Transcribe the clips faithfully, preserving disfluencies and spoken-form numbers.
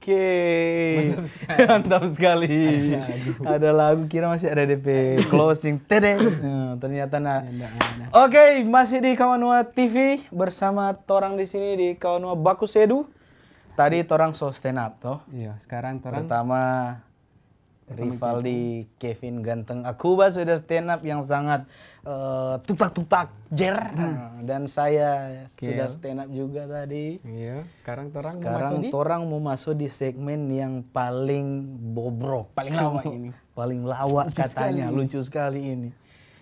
Oke. Mantap sekali. Mantap sekali. Ada lagu. Ada lagu, kira masih ada D P closing. Tede. Nah, ternyata na. Nggak ada. Oke, masih di Kawanua T V bersama torang di sini di Kawanua Baku Sedu. Tadi torang so stand up, toh? Iya, sekarang torang Pertama, pertama Rivaldi Kevin Ganteng Akuba sudah stand up yang sangat, eh, tutak-tutak, jer. Hmm. Nah, dan saya Oke. sudah stand up juga tadi. Iya, sekarang torang mau Sekarang masuk di torang mau masuk di segmen yang paling bobrok. Paling lawa ini. Paling lawa Lucu katanya, sekali. lucu sekali ini.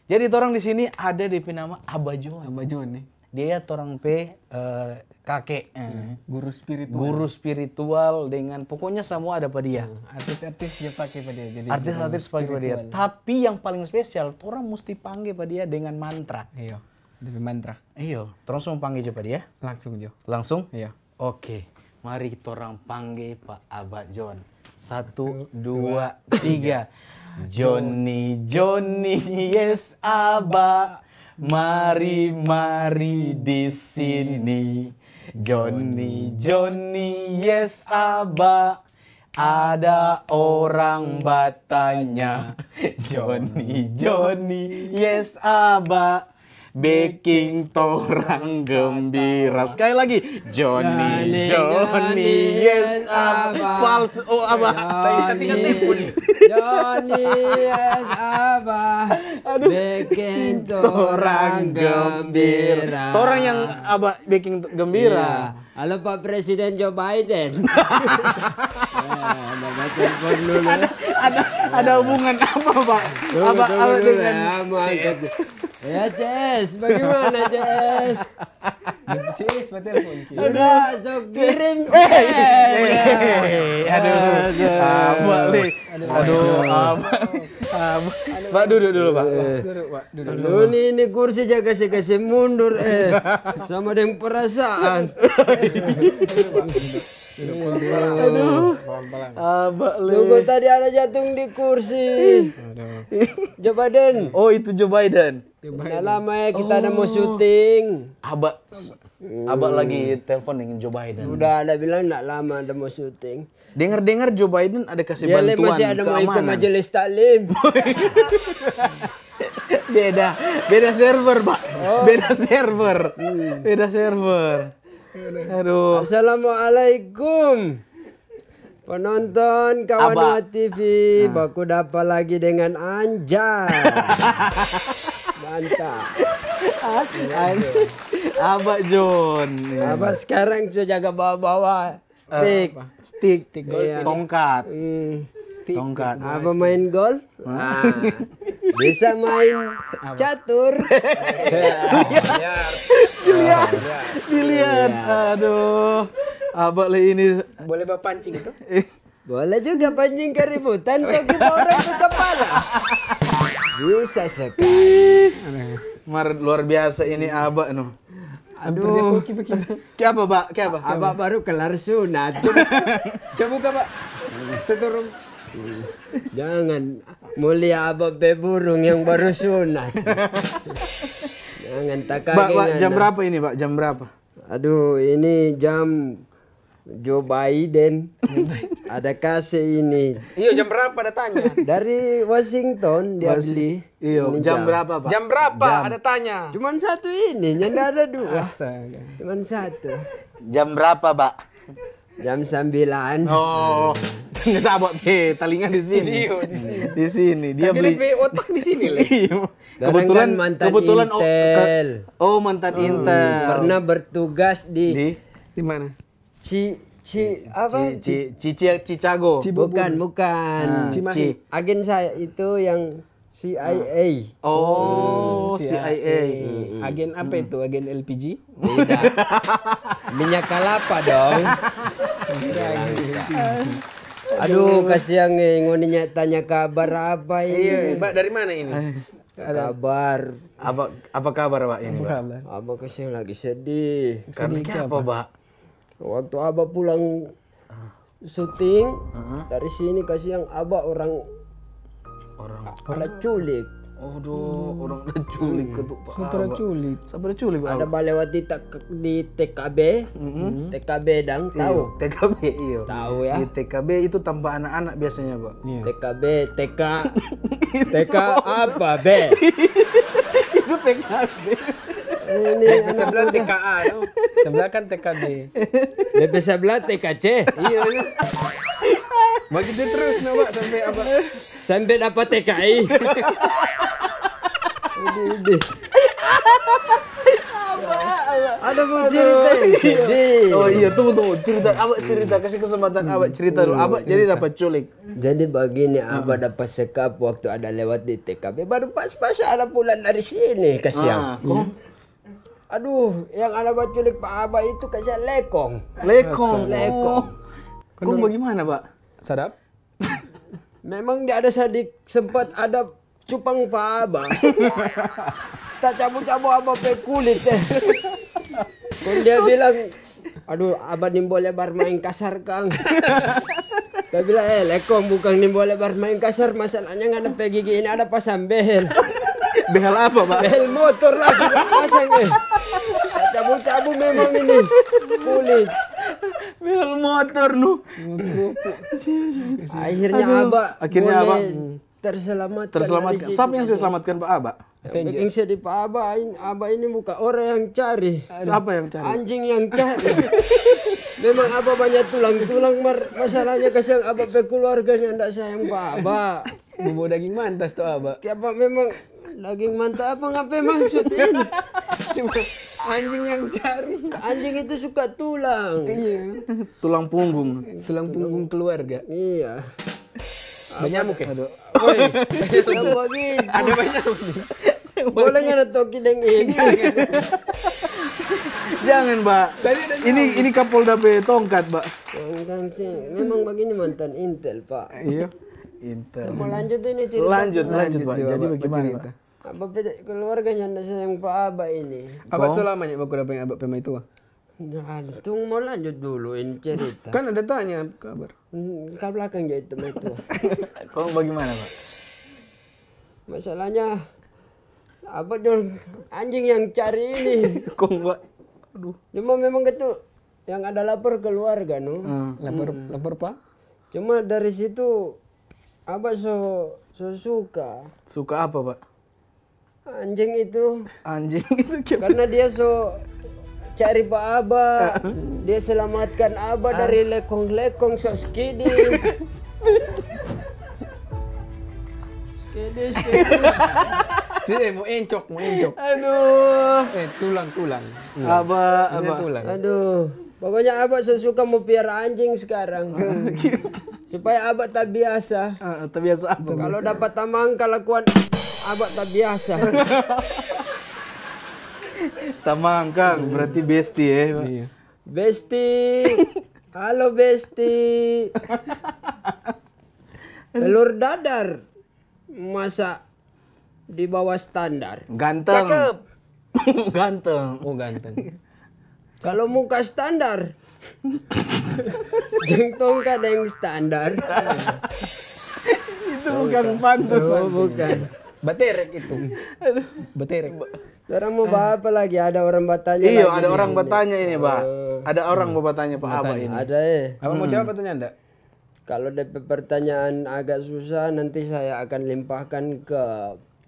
Jadi torang di sini ada D P nama Abah John. Abah John nih. Dia torang pe, eh, kake, eh. Iya, guru spiritual. Guru spiritual dengan pokoknya semua ada pa dia. Hmm, artis-artis dia pake pa dia. Jadi Artis-artis guru pake pa dia. spiritual. Tapi yang paling spesial, torang musti pangge pa dia dengan mantra. Iya, D P mantra. Iyo, torang so pangge jo pa dia. Langsung jo. Langsung? Iya. Oke, mari torang pangge pa Abah John. Satu, Satu, dua, dua, tiga. tiga. Johnny, Johnny, yes, Abah. Mari, mari di sini. Johnny, Johnny, yes, Abah. Ada orang batanya. Johnny, Johnny, yes, Abah. Beking torang gembira. Sekali lagi. Johnny, Johnny, Johnny, yes, yes, Abah. Abah. Fals. Oh, Abah. Johnny, Johnny, yes, Abah. Aduh. Beking torang Torang gembira. gembira. Torang yang Abah beking gembira. Iya. Halo, Pak Presiden Joe Biden. Eh, ada telepon dulu. Ada, ada, ada hubungan apa, Pak? Tunggu, Apa, tunggu apa dulu dengan ya, mau angkat. C S? Ya, C S, bagaimana, C S? C S, mau telepon. Sudah, so kirim, C S. Hei, aduh. Aduh. Apa, Le? Aduh, Aduh. apa? Apa? Pak, duduk dulu, Pak. Eh. Duduk, Pak. Duduk dulu. Lu nih, ini kursi ja kase-kase mundur, eh. Sama deng perasaan. Duduk, Pak. Duduk. Duduk, pelan-pelan. Aduh. Pelan-pelan. Abah, Le. Tunggu, tadi ada jatung di kursi. Aduh. Joe Biden. Oh, itu Joe Biden. Joe Biden. Nda lama ya kita ada mau Oh. syuting. Abah, Abah lagi telepon dengan Joe Biden. Udah ada bilang nda lama ada mau syuting. Dengar-dengar Joe Biden ada kasih Dia le bantuan masih ada mau ikut keamanan. majelis taklim. Beda, beda server, Pak. Oh. Beda server. Hmm. Beda server. Aduh. Assalamualaikum. Penonton Kawanua Abah. T V, Ah. baku dapa lagi dengan Anjar. Mantap. Ah, An-, Abah John. Abah sekarang so jaga bawa-bawa Stick. Apa? Stick. Stick golf. Iya. Tongkat. Hmm. Stick. Tongkat. Apa main golf? Hah? Ah. Bisa main Apa? catur. Biliar. Biliar. Biliar. Iya. Aduh. Abah le ini. Boleh bapancing itu? Eh. Boleh juga pancing keributan, kok kita orang ke kepala. Bisa sekali. Ih. Mar luar biasa ini Abah, no. Aduh. Hampir dia poki-poki. Ke apa, Pak? Ke apa? Abah baru kelar sunat. Coba, coba buka, Pak. Tuturung. Jangan, mulia Abah pe burung yang baru sunat. Jangan Pak, Pak, takagengan, jam nah. berapa ini, Pak? Jam berapa? Aduh, ini jam Joe Biden. Ada kase ini. Iyo, jam berapa ada tanya? Dari Washington, dia Washi-, beli. Iyo, ini jam jam. berapa, Pak? Jam berapa Jam. ada tanya? Cuman satu ini, nyanda ada dua. Astaga. Cuman satu. Jam berapa, Pak? Jam sembilan. Oh, ternyata Abah pe talinga di sini. Iyo, di sini. Di sini. Dia Kan beli dia pe otak di sini, Le. Iyo. Kadang Kebetulan, kan mantan kebetulan, oh, ke-, Intel. oh, mantan Hmm, Intel. pernah bertugas di Di? Di mana? Ci-, Ci-, apa? Ci-, Ci-, Cici-, Cicago. Cibubur. Bukan, bukan. Ah, Cimahi. Ci- Agen saya itu yang C I A. Oh, Hmm, C I A. C I A. Hmm. Agen apa itu? Agen L P G? Tidak. Minyak kelapa dong. Tidak, gitu. Aduh, kasihan, eh, ngoni nya tanya kabar apa ini? Iya, Mbak, dari mana ini? Eh. Kabar. Apa, apa kabar, Pak, ini, Apa Pak? kabar? Abah kasihan lagi sedih. Karena Sedih kayak apa, apa? Pak? Waktu Abah pulang Ah. syuting, Heeh. dari sini kasihan Abah orang Orang. ada culik. Aduh, orang da culik itu, Pak. Sampe da culik. Sampe da culik, Pak. Ada balewat di, tak- di T K B. Mm-mm. T K B dang, tahu? Iyo, T K B, iyo. Tahu, ya. Di T K B itu tanpa anak-anak biasanya, Pak. Iya. T K B, T K. T K apa, B? Itu T K B. Ini Sebelah T K A, no? Sebelah kan T K B. D P sebelah T K C. Iya, iya. Begitu terus, no, Pak, sampai apa? Sampai dapat T K I. Ini, ini. Ada mau cerita. Jadi, Oh iya, tunggu, tunggu. Cerita, Abah cerita. Kasih kesempatan Abah cerita dulu. Abah jadi dapat culik. Jadi begini, Abah dapat sekap waktu ada lewat di T K B. Baru pas-pas ada pulang dari sini, kasiang. Ah, kong? Aduh, yang ada baculik pa Abah itu kasiang lekong. Lekong. Lekong. Kong bagaimana, Pak? Sadap? Memang dia ada sadik sempat ada cupang pa Abah. Tacabu-cabu Abah pe kulit, eh. Kong dia bilang, "Aduh, Abah nimbole barmaeng kasar, kang." Dia bilang, "Eh, lekong, bukang nimbole barmaeng kasar, masalahnya ngana pe gigi ini ada pasang behel." Behel apa, Pak? Behel motor lah, pasang, eh. Tacabu-cabu memang ini kulit. Behel motor, nu. Akhirnya Aduh, Abah akhirnya boleh Abah terselamatkan. Terselamatkan. Dari situ. Siapa yang selamatkan, Pak? Abah? Yang bikin sedih pa Abah, in- Abah ini bukan orang yang cari. Siapa yang cari? Anjing yang cari. Memang Abah banyak tulang-tulang, mar masalahnya kasiang Abah pe keluarganya ndak sayang pa Abah. Bobo daging mantas tuh, Abah. Kiapa memang daging manta apa ngape maksud ini? Cuma anjing yang cari. Anjing itu suka tulang. Iya. Tulang punggung. Tulang punggung keluarga. Iya. Banyamuk ya? Aduh. Woi, yang begini. Ada banyamuk. Boleh nggak ada toki deng ini? Jangan, Pak. Ini ini Kapolda pe tongkat, Pak. Tongkat sih. Memang begini mantan Intel, Pak. Iya. Intel. Mau lanjut ini cerita? Lanjut, lanjut, Pak. Lanjut, Jadi Pak. bagaimana, Cerita. Pak? Apa pe- keluarganya ndak sayang pa Abah ini? Abah Kong? Selamanya baku dapa yang Abah pe maitua. Nah, tung mau lanjut dulu ini cerita. Kan ada tanya kabar. Hmm, ka belakang ja itu maitua. Kong bagaimana, Pak? Masalahnya apa dong, anjing yang cari ini? Kong, Pak. Aduh. Cuma memang itu yang ada lapor keluarga, no. Hmm. Lapor lapor, Pak. Cuma dari situ Abah so so suka. Suka apa, Pak? Anjing itu. Anjing itu gimana? Karena dia so cari pa Abah, dia selamatkan Abah dari lekong-lekong so skidi. Skidi, skidi. Sini mau encok, mau encok. Aduh. Eh, tulang, tulang. Abah, Ini Abah. Tulang. Aduh, pokoknya Abah so suka mau piara anjing sekarang. Supaya Abah tabiasa. Ah, tabiasa apa? Kalau dapat tamang kalakuan Abah tabiasa. Tamang, Kang, berarti bestie, eh. Pak. Iya. Besti. Halo, Besti. Telur dadar. Masa di bawah standar? Ganteng. Ganteng. Oh, ganteng. Kalau muka standar, jang tongka deng standar. Itu bukan pantun. Oh, bukan. Baterek itu. Baterek. Orang mau apa lagi? Ada orang bertanya Iya, lagi ada di orang sini. bertanya ini, Pak. Oh. Ada orang mau bertanya, Pak Abah ini. Ada, eh. Apa mau jawab atau nyanda? Kalau ada pertanyaan agak susah, nanti saya akan limpahkan ke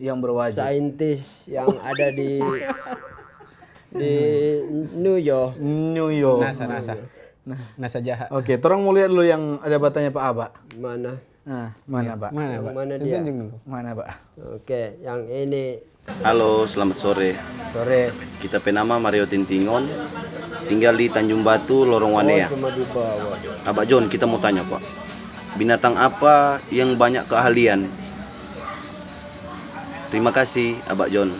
Yang berwajib. saintis yang ada di di New York. New York. NASA, NASA. NASA jahat. Oke, torang mau lihat dulu yang ada bertanya, Pak Abah. Mana? Nah, mana, Pak? Mana, Pak? Mana Saya dia? tunjuk dulu. Mana, Pak? Oke, yang ini. Halo, selamat sore. Sore. Kita pe nama Mario Tintingon, tinggal di Tanjung Batu, Lorong Wanea. Oh, cuma di bawah. Abah John, kita mau tanya, Pak. Binatang apa yang banyak keahlian? Terima kasih, Abah John.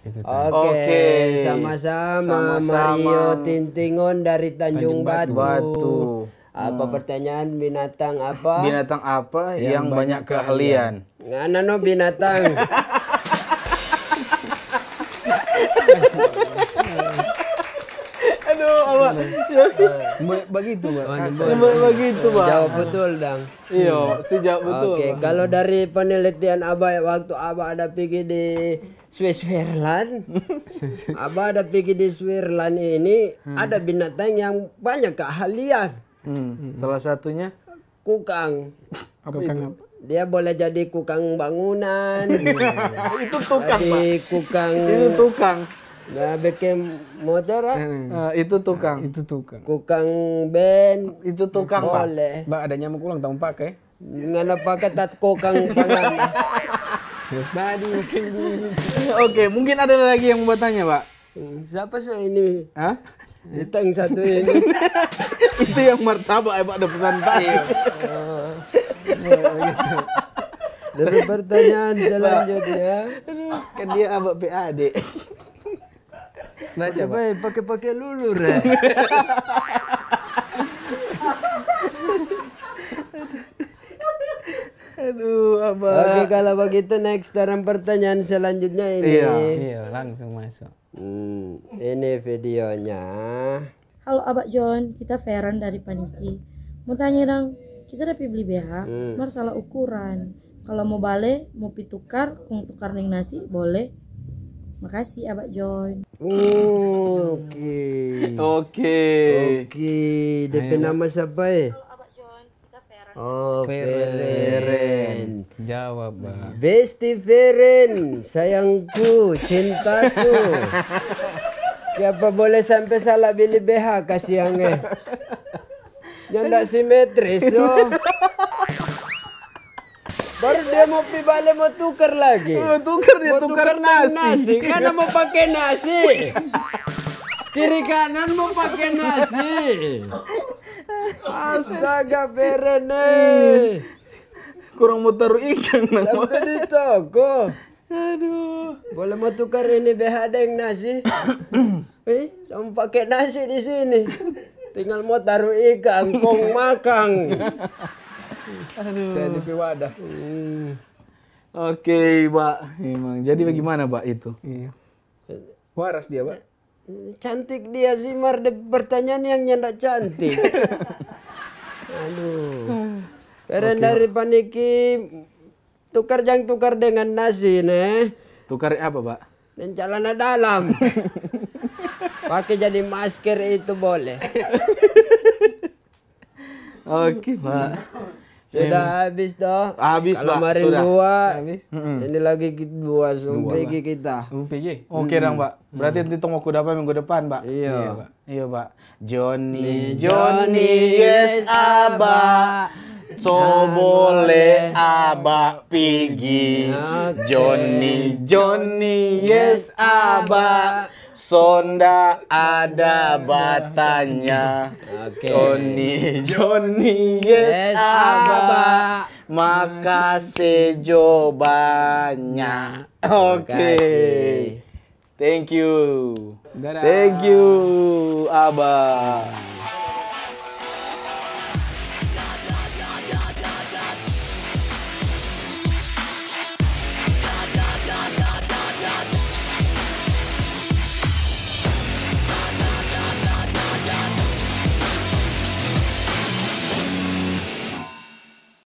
Itu tuh. Oke, Oke. Sama-sama, Sama-sama. Mario Tintingon dari Tanjung, Tanjung Batu. Batu. Batu. Apa pertanyaan binatang apa? Binatang apa yang, Yang banyak banyak keahlian? Ngana no binatang. Aduh, Abah. Be-, begitu, Bang. Begitu, Bang. Jawab betul, dang. Iyo, pasti jawab betul, Bang. Oke, kalau dari penelitian Abah, waktu Abah ada pigi di Switzerland, Abah ada pigi di Switzerland ini, ada binatang yang banyak Kak lihat. Hmm. Salah satunya? Kukang. Apa itu? Dia boleh jadi kukang bangunan. Itu tukang, Pak. Jadi kukang. Itu tukang. Nah, bikin motor, ah. Eh, itu tukang. Itu tukang. Kukang band. Itu tukang, Pak. Boleh. Ba, ada nyamuk ulang tahun pakai. Ngana pakai tat kokang pangan. Tadi bikin dulu. Oke, mungkin ada lagi yang mau bertanya, Pak? Hmm, siapa so ini? Hah? Bintang satu ini. Itu yang martabak, eh, Pak, ada pesan tadi. Iya. Oh. Iya, begitu. Dari pertanyaan selanjutnya. Kan dia abak P A D. Baca, Pak. Pake, pake lulur, eh. Aduh, Abah. Oke, kalau begitu next, sekarang pertanyaan selanjutnya ini. Iya. Iya, langsung masuk. Hmm, ini videonya. Halo Abah John, kita Feren dari Paniki. Mau tanya dong, kita ada pi beli B H, hmm, mar salah ukuran. Kalau mau bale, mau pi tukar, kong tukar deng nasi, boleh? Makasih Abah John. Oke. Oke. Oke, depe nama sapa, eh? Halo Abah John, kita Feren. Oh, Feren. Feren. Jawab, Bang. Besti Feren, sayangku, cintaku. Kiapa boleh sampe salah bili B H, kasiang, eh. Nyanda simetris, so. Baru dia mo pi bale, mo tuker lagi. Mo tuker, dia mo tuker tuker deng nasi. Nasi. Ngana mo pake nasi. Kiri kanan mo pake nasi. Astaga, Feren, eh. Kurang mo taru ikang, nang. Sampe di toko. Aduh. Boleh mo tukar ini B H deng nasi? Eh, dong pake nasi di sini. Tinggal mo taru ikang, kong makang. Aduh. Saya di wadah. Hmm. Oke, Pak. Emang. Jadi bagaimana, Pak, itu? Iya. Waras dia, Pak. Cantik dia sih, mar de pertanyaan yang nyanda cantik. Aduh. Keren. Oke, dari Pak. Paniki, tukar, jang tukar dengan nasi, ne. Tukar apa, Pak? Deng calana dalam. Pake jadi masker itu boleh. Oke, Pak. Sudah habis, toh? Habis, Pak. Kalau kemarin sudah. Dua, habis. Mm-mm. Ini lagi ki-, dua, so dua, pigi Pak. Kita. Mau pigi? Oke, dang, Pak. Berarti nanti tong mo kuda apa minggu depan, Pak? Iya. Iya, Pak. Iya, Pak. Johnny, Johnny, yes, Abah. So boleh Abah pigi. Oke. Johnny, Johnny, yes, Abah. Sonda ada batanya. Oke. Johnny, Johnny, yes, yes, Abah. Abah. Makase jo banya. Oke. Makase. Thank you. Dadah. Thank you, Abah.